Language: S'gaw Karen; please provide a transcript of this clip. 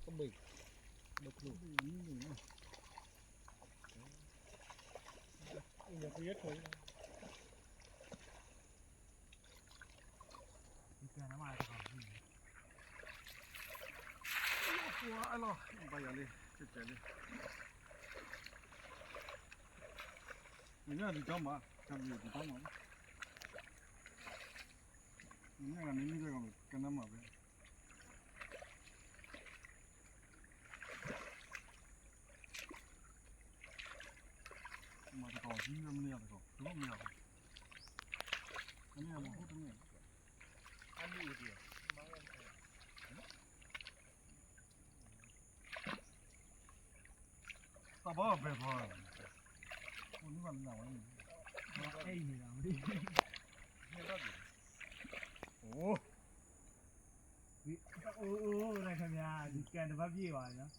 ကဘ့ၣ်, ဘ့ၣ်ကျိ, ဘ့ၣ်မုၢ်န့ၣ်, ယထွံၣ်ယထွံၣ်, ယကနမၤတၢ်တခါ, အဲလီၤ, ဘၣ်ယၤလံ, ကဲကဲလံ, မ့ၢ်ဒ်တီမး, ကဘ့ၣ်ဒ်တီမး, မ့ၢ်ဂၤန့ၣ်မ့ၢ်ကကနမၤဖဲ မၤတကီၢ် ဟံးဝဲမ့ၢ်တကီၢ် တဘၣ်မ့ၢ်, တမ့ၢ်မ့ၢ်တမ့ၢ်, တၢ်ဘၣ်ဘဲၣ်ဖီ, အိၣ်နုၢ်ဘၣ်လၢနၤဝဲန့ၣ်, အဲၣ်အံၤန့ၣ်လီၤ, အိၣ်, အိၣ်အိၣ်အိၣ် ဒ်ကဲတဘၣ်ဘၣ်ဘၣ်,